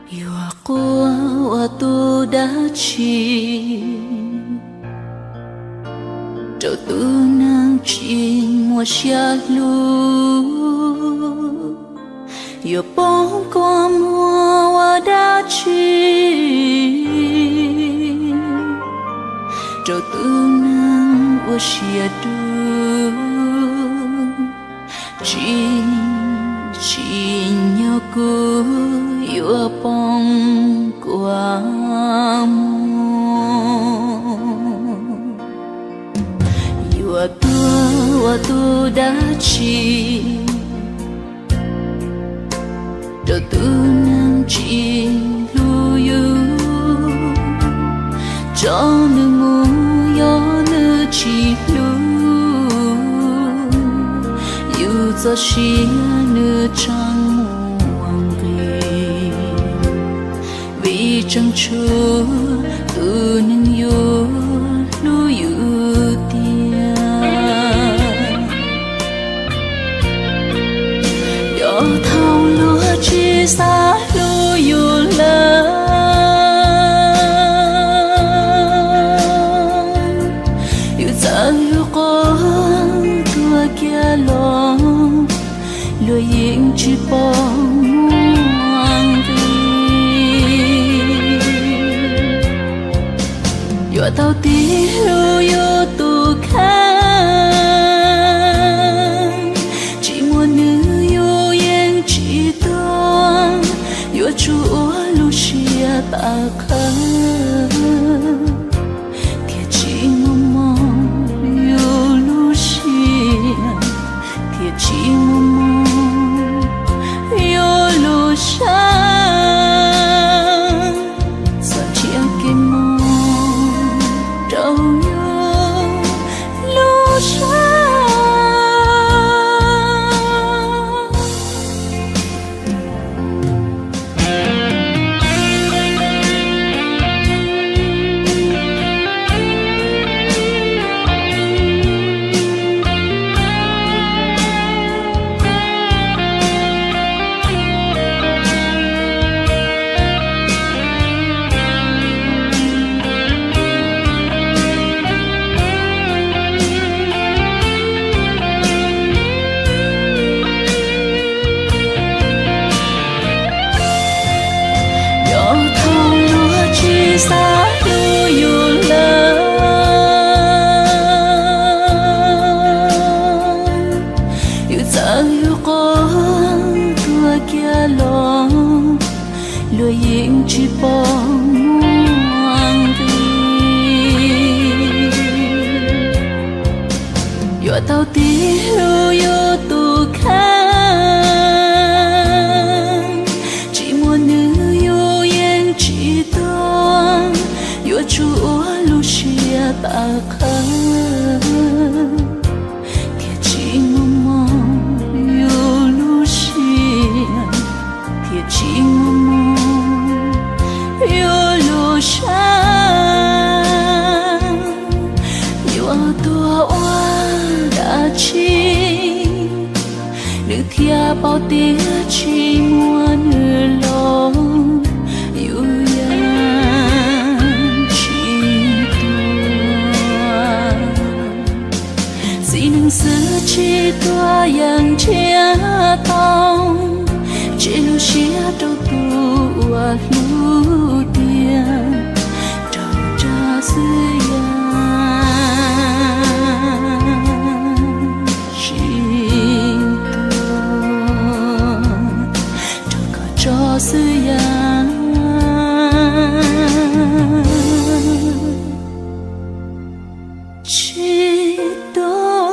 Yuav quaj ua tus dab tsi rau tus neeg tsis muaj siab hlub? Yuav poob kua muag ua dab tsi rau tus neeg ua siab dub? Tsis tsim nyog kuv yuav poob kua muag. Yuav tuag ua tus dab tsi rau tus neeg tsis hlub yus? Tso nws mus, yog nws tsis hlub yus, txoj sia nws tseem muaj nqis. Vim tseem tshuav tus neeg yuav hlub yus tiag. Yog thaum luag tsis xav hlub yus lawm, yus txawm yuav quaj tuag kiag los, luag yeej tsis pom muaj nqis. Yuav tau tig hlub yus tus kheej, tsis muaj nws yus yeej tsis tuag. Yuav tsum ua lub siab pab qhawv, thiaj tsis muaj mob yus lub siab, thiaj tsis muaj mob yus lub siab. Txawm tsis kev mob rau yus lub siab. Yog thaum luag tsis xav hlub yus lawm, yus txawm yuav quaj tuag kiag los, luag yeej tsis pom muaj nqis. Yuav tau tig hlub yus tus kheej, tsis muaj nws yus yeej tsis tuag. Yuav tsum ua lub siab pab qhawv, thiaj tsis muaj mob yus lub siab, thiaj tsis muaj mob yus lub siab. Yuav tuag ua dab tsi, nws thiaj paub tias tsis muaj nws los yus yeej tsis tuag. Txiv neej xwb tsis tuag yeej ntsiag to, tseg lub siab rau tus uas hlub tiag, raug tsa xwb yeej tsis tuag, raug koj tso xwb yeej tsis tuag.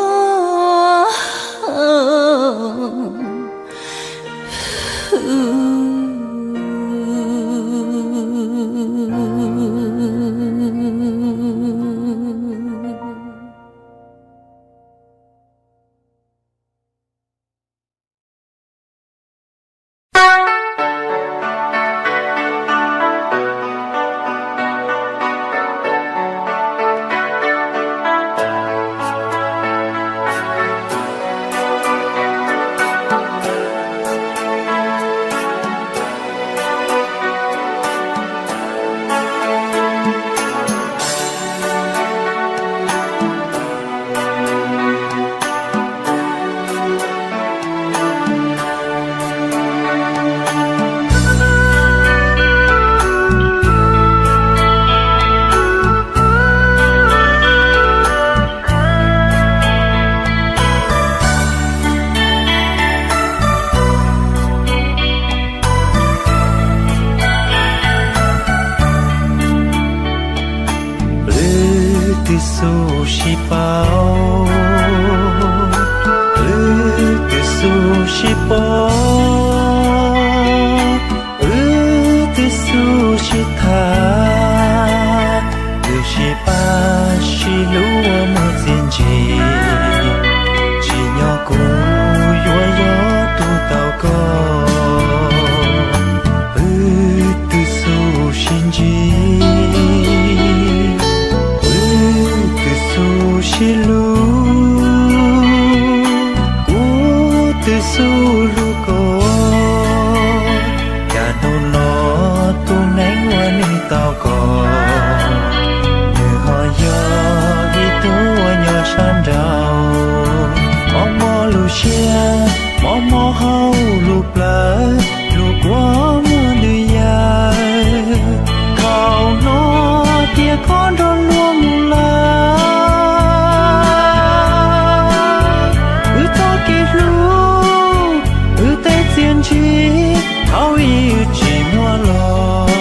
Tsis thaum ub tsis muaj los,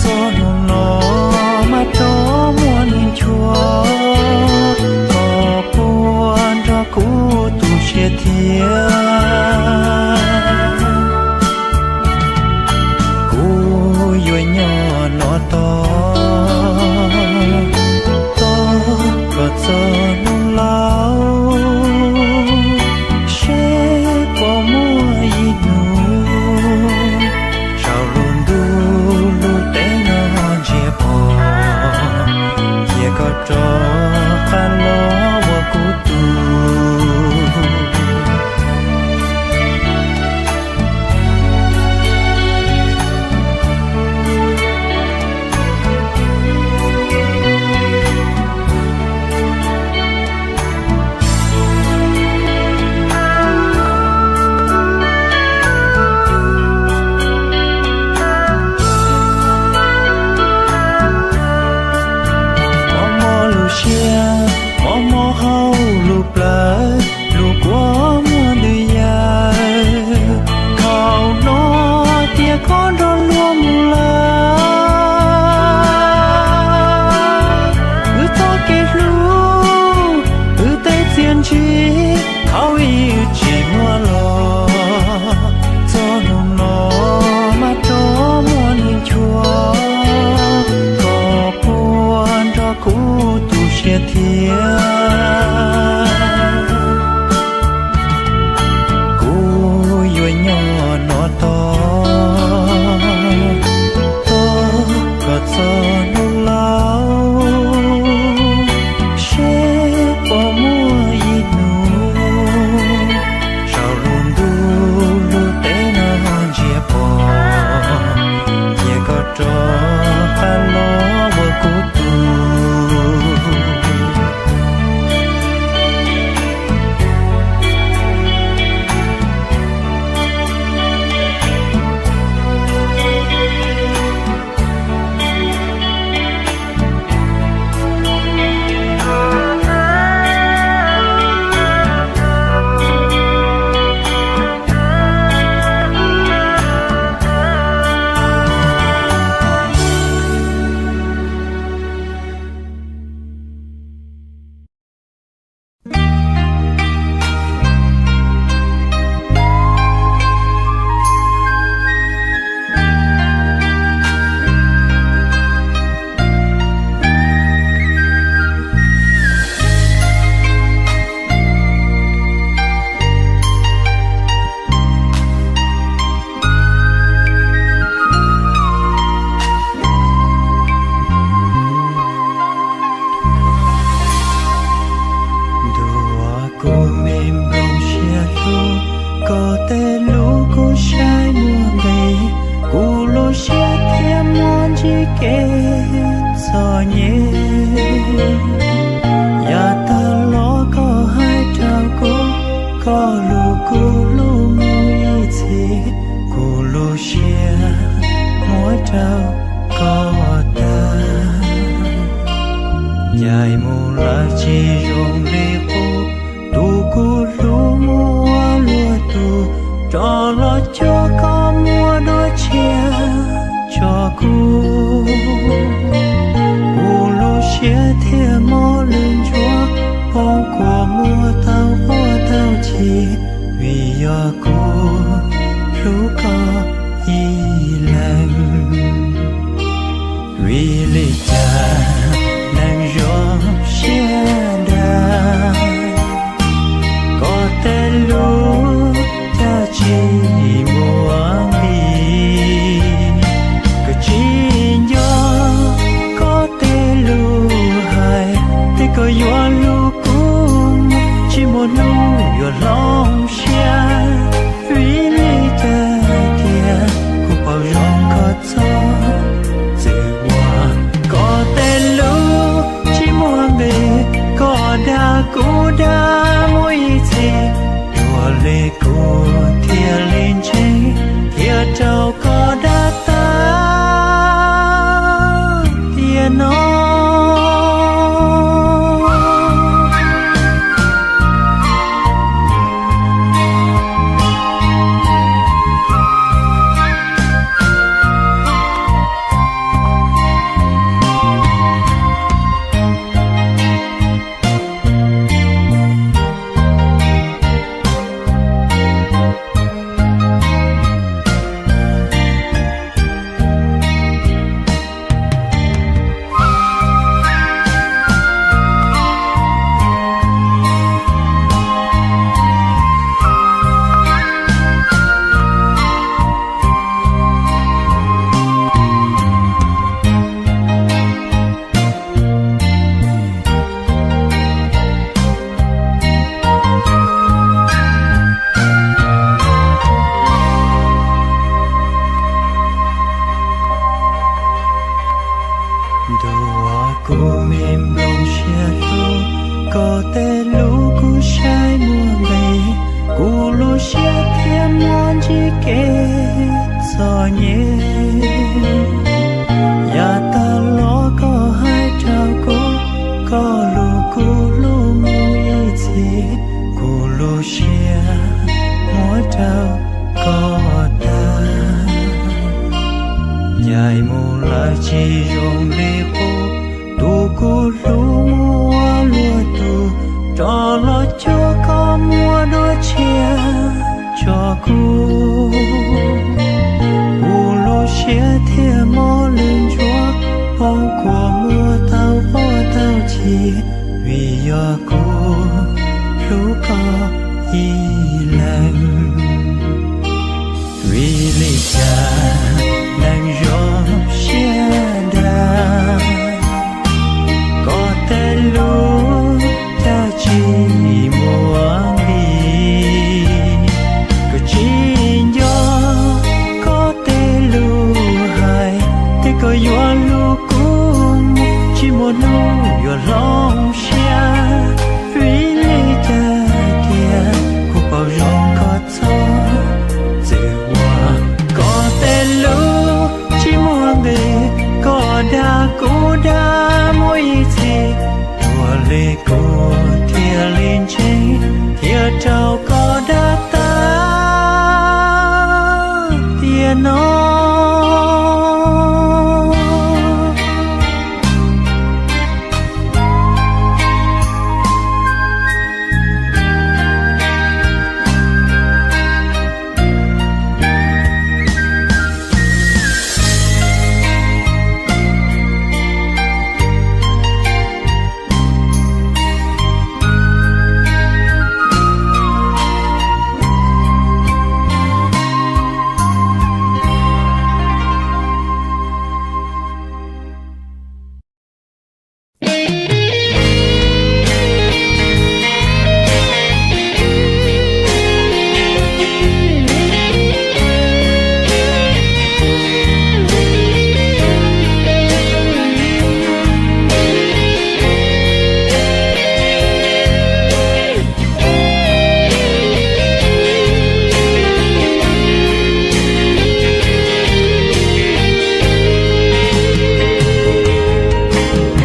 txog hnub no mas rov muaj neeg nchuav, koj puas nrog kuv tu siab thiab? Kuv yuav nyob no tos, tos kom txog hnub laus, seb puas muaj ib hnub saum lub ntuj lub teb no ntsia pom, cia koj rov qab los ua kuv tug. Mob mob lub siab, mob mob hauv lub plawv, lub kua muag ntws yawm, thaum no cia koj nrog luag mus lawm. Wb txoj kev hlub, wb tej txiaj ntsig, thaum ub tsis muaj los, txog hnub no mas rov muaj neeg nchuav, koj puas nrog kuv tu siab thiab? Kuv yuav nyob no tos, tos kom txog hnub laus, seb puas muaj ib hnub saum lub ntuj lub teb no ntsia pom, cia koj rov qab los ua kuv tug. Ntuas kuv me nplooj siab hlub, koj tej lus kuv saib muaj nqis, kuv lub siab thiaj muaj ntsib kev txom nyem. Yav tag los koj hais rau kuv, koj hlub kuv hlub mus ib txhis, kuv lub siab muab rau koj tag. Ncaim mus lawm tsis zoo li qub, tus kuv hlub muaj ua luag tug, rov los cuag koj muaj dua tshiab tso kuv. Kuv lub siab thiaj mob lwj ntsuav, poob kua muag tau quaj tau chim, vim yog kuv hlub koj ib leeg. Vim li cas neeg zoo siab dag, koj tej lus cas tsis muaj nqis. Koj tsis nco koj tej lus hais, tej koj yuav hlub kuv, tsis muaj hnub yuav hloov siab. Vim li cas hais tias kuv Nyiaj, yav tag los koj hais rau kuv, koj lug kuv lub moo ib txhis, kuv lub siab muab rau koj tag. Ncaim mus lawm tsis zoo li qub, tus kuv hlub muaj luag tug, rov los cuag koj muaj dua tshiab tso kuv. Kuv lub siab thiaj mob li ntsuab, poob kua muag tau quaj tau chim, vim yog kuv hlub koj ib leeg. Vim li cas neeg zoo siab dag, koj tej lus cas tsis muaj nqis. Koj tsis nco koj tej lus hais, tias koj yuav hlub kuv, tsis muaj hnub yuav hloov siab. Vim li cas tiag kuv paub zoo koj txhob txwm ua. Koj tej lus tsis muaj nqis, koj dag kuv dag muaj ib txhis, ua li kuv thiaj li ntseeg, thiaj rau koj dag tag tiam no.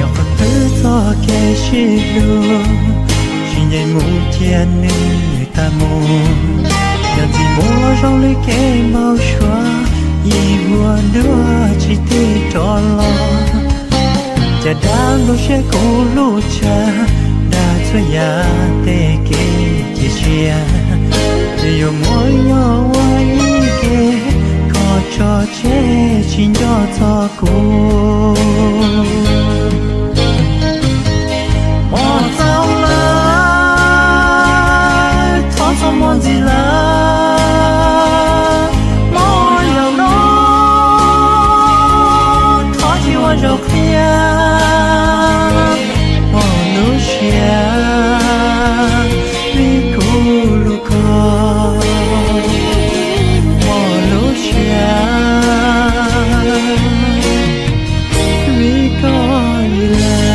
Yog qhov twg txoj kev sib hlub, tsis nyeem mus cia nws tag mus. Yog ntxim mus los zoo li kev npau suav, ib vuag duab tsis tig rov los. Cas dag nplooj siab kuv lub tshav, dag txhua yam tej kev cia siab. Nws yuav muab nyob ua ib ke, koj tso tseg tsis nco txog kuv. Hmo txaus lawm, thov txhob muaj ntxiv lawm. Hmo zaum no, thov tsis ua zaum qhia. Hmo lub siab, vim kuv hlub koj. Hmo lub siab, vim koj ib leeg.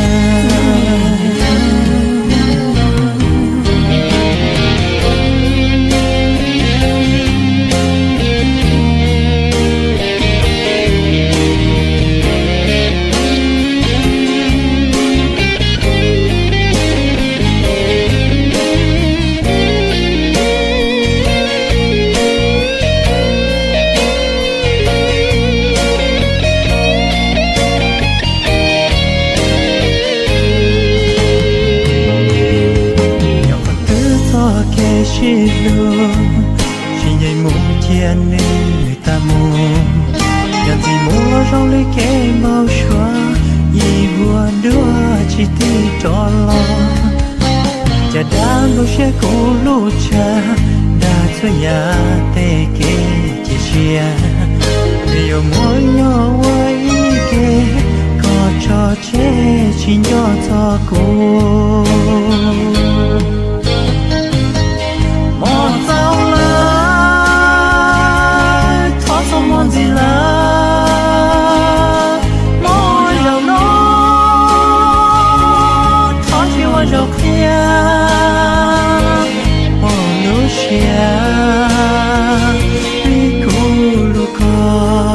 Yog qhov twg txoj kev sib hlub, tsis nyeem mus cia nws tag mus. Yog ntxim mus los zoo li kev npau suav, ib vuag duab tsis tig rov los. Cas dag nplooj siab kuv lub tshav, dag txhua yam tej kev cia siab. Nws yuav muab nyob ua ib ke, koj tso tseg tsis nco txog kuv. Hmo txaus lawm, thov txhob muaj ntxiv lawm. Hmo zaum no, thov tsis ua zaum qhia. Hmo lub siab, vim kuv hlub koj.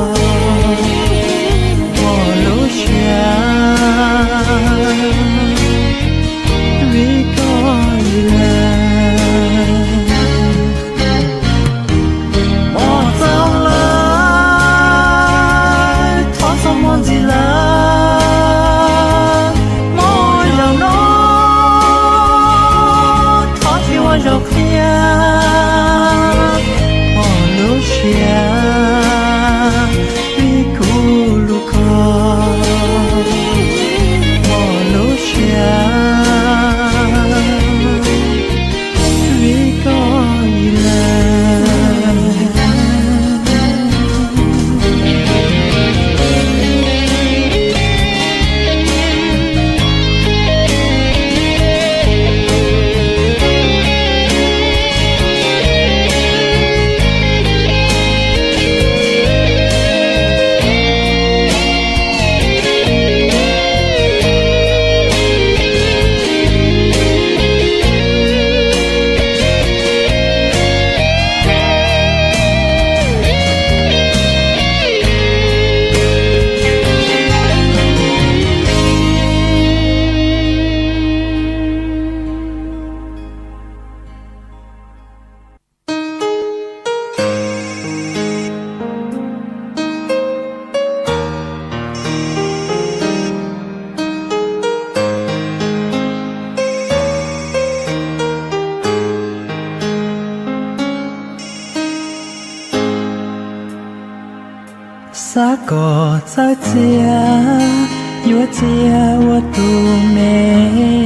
Xav kom txawj txiav, yuav txiav ua tus me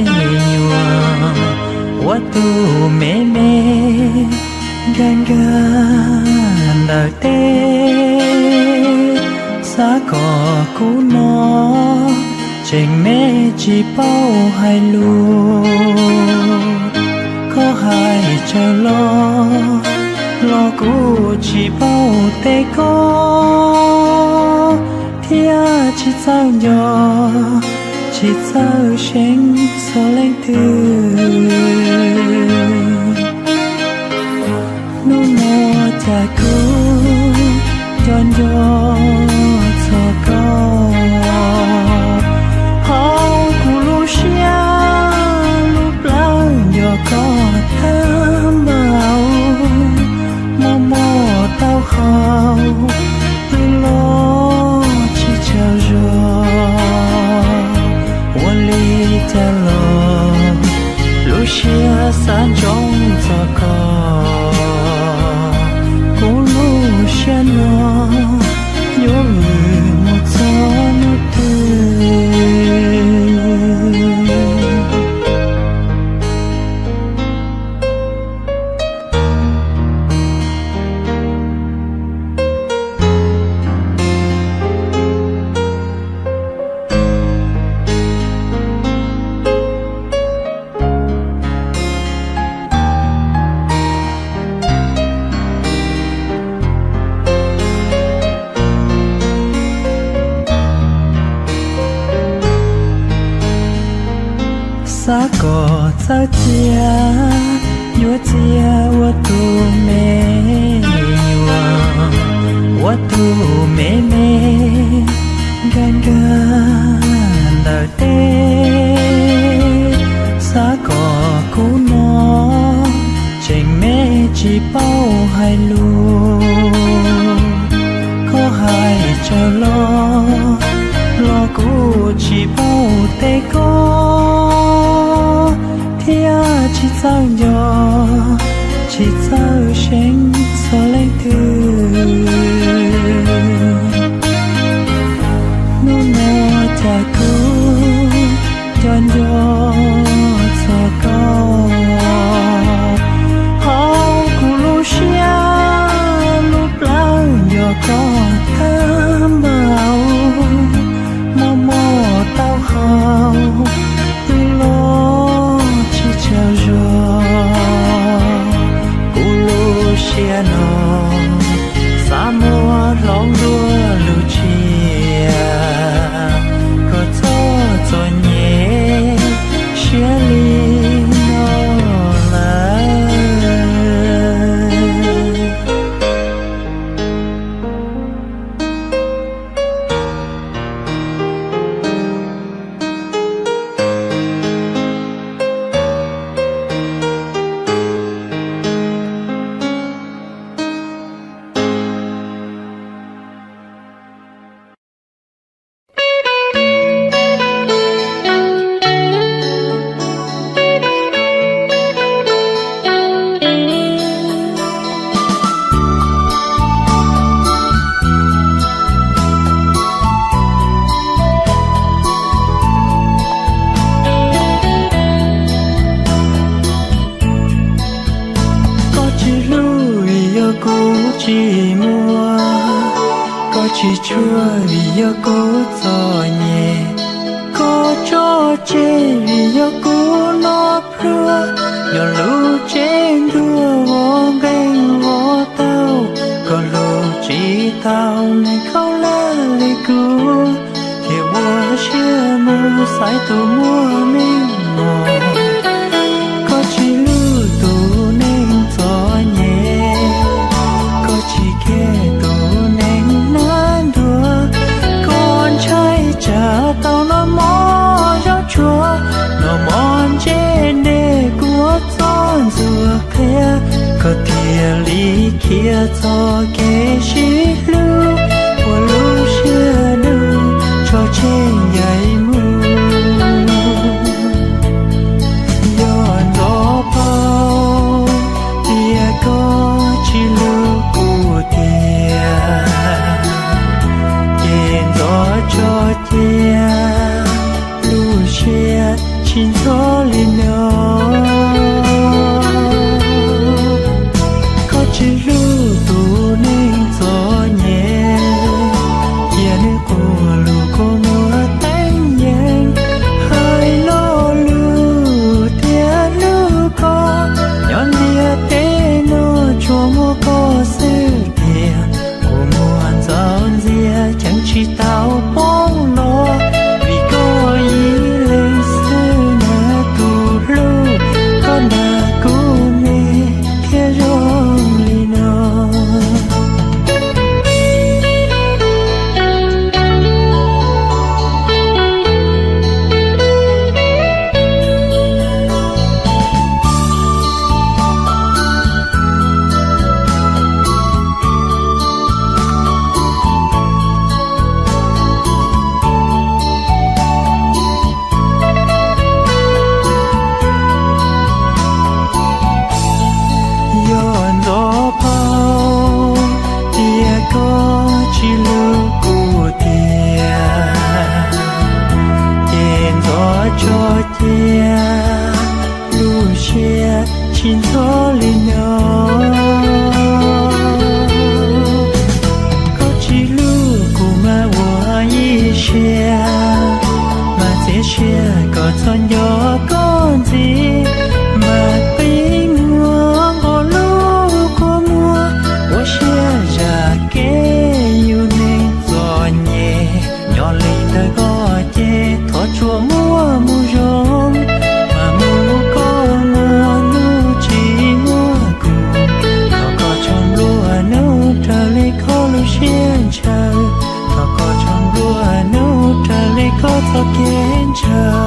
nyuam, ua tus me me nkag nkag ntawm teb. Xav kom kub no tseem me tsis paub hais lus, koj hais tsawg los los kuv tsis paub teb koj, thiab tsis txawj nco, tsis txawj seev txog leej twg. Hnub no cas kuv nco nco txog koj, hauv kuv lub siab lub plawv nco koj tag npaum, mob mob taub hau twb los tsis tsaug zog. Ua li cas los lub siab xav ntsoov txog koj, kuv lub siab no yuav vwm mus txog hnub twg. Xav kom txawj txiav, yuav txiav ua tus me nyuam, ua tus me me nkag nkag ntawm teb. Xav kom kub no tseem me tsis paub hais lus, koj hais tsawg los los kuv tsis paub teb koj, thiab tsis txawj nco, tsis txawj seev txog leej twg. Hnub no cas kuv nco nco txog koj, hauv kuv lub siab lub plawv nco koj tag npaum, mob mob taub hau twb los tsis tsaug zog. Kuv lub siab no xav muab hloov dua lub tshiab, koj txhob txom nyem siab li no lawm. Koj tsis hlub vim yog kuv tsis muaj, koj tsis tshua vim yog kuv txom nyem, koj tso tseg vim yog kuv noj plhuav, yog lub tsev ntuag vov nqeeg vov taug, koj hlub tsis tau neeg khaub lag li kuv, thiaj ua siab mus xaiv tus muaj meej mom. Koj tsis hlub tus neeg txom nyem, koj tsis care tus neeg hnab ntuag, koj ntshai tsam tau noj mov zaub tsuag, noj mov ntsej dej kuv txoj ntxuag qhia, koj thiaj li khiav txog kev sib hlub, ua lub siab dub tso tseg ncaim mus. Yog ntxov paub tias koj tsis hlub kuv tiag, Tsis ntxhov li no, koj tsis hlub kuv mas ua ib siab, mas txiav siab kom txhob nco koj ntxiv, mas qi muag nqos lub kua muag, ua siab zam kev yus neeg txom nyem. Nyob li ntawm koj ces thov tsuas muaj mus zoo, mas mus hlub koj muaj hnub tsis muaj kuv. Thov koj txhob nplua nuj raws li koj lub siab ntshaw, thov koj txhob nplua nuj raws li koj txoj kev ntshaw.